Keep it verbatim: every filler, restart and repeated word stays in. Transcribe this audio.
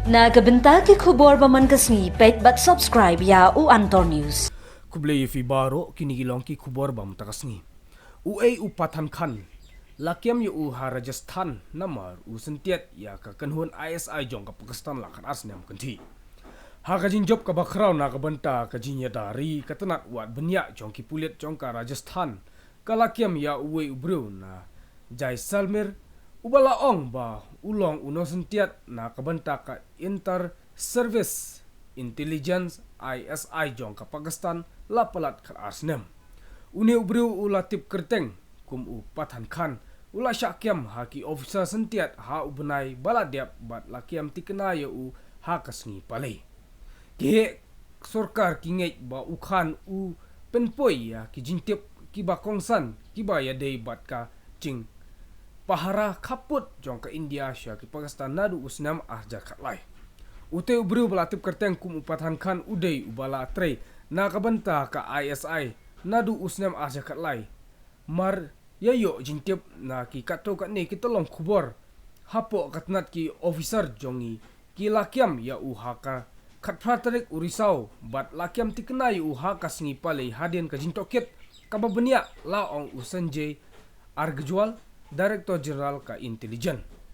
Na ka bynta ki khubor ba man ka sngi, peit bad subscribe ïa u Antor News. Khublei ïa phi baroh, kine ki long ki khubor ba mynta ka sngi. Uei u Pathan Khan, la kem ïa u ha Rajasthan namar u syntiat ïa ka kynhun I S I jong ka Pakistan la khatar snem kynthih. Ha ka jingjop kaba khraw na ka bynta ka jingïada ri ka tnat wad bniah jong ki pulit jong ka Rajasthan, ka la kem ïa uwei u briew na Jaisalmer, uba la ong ba u long u nongsyntiat na ka bynta ka Inter Service Intelligence, I S I, jong ka Pakistan la palat khatar snem. Une u briew u la tip kyrteng kum u Pathan Khan, u la shah kem ha ki officer syntiat ha u bnai ba la dep bad la kem tikna ïa u ha ka sngi palei. Ki heh sorkar ki ngeit ba u Khan u pynpoi ïa ki jingtip kiba kongsan kiba ïadei bad ka jingpahara khappud jong ka India sha ki Pakistan naduh u snem ar hajar khatlai. Utei u briew ba la tip kyrteng kum u Pathan Khan u dei uba la trei na ka bynta ka I S I naduh u snem ar hajar khatlai. Mar ïa ïoh jingtip na ki katto katne ki tyllong khubor hapoh ka tnat ki officer jong ngi, ki la kem ïa u ha ka khatphra tarik u Risaw bad la kem tikna ïa u ha ka sngi palei hadien ka jingtohkit kaba bniah, la ong u Sanjay Argajwal, Director General ka Intelligence.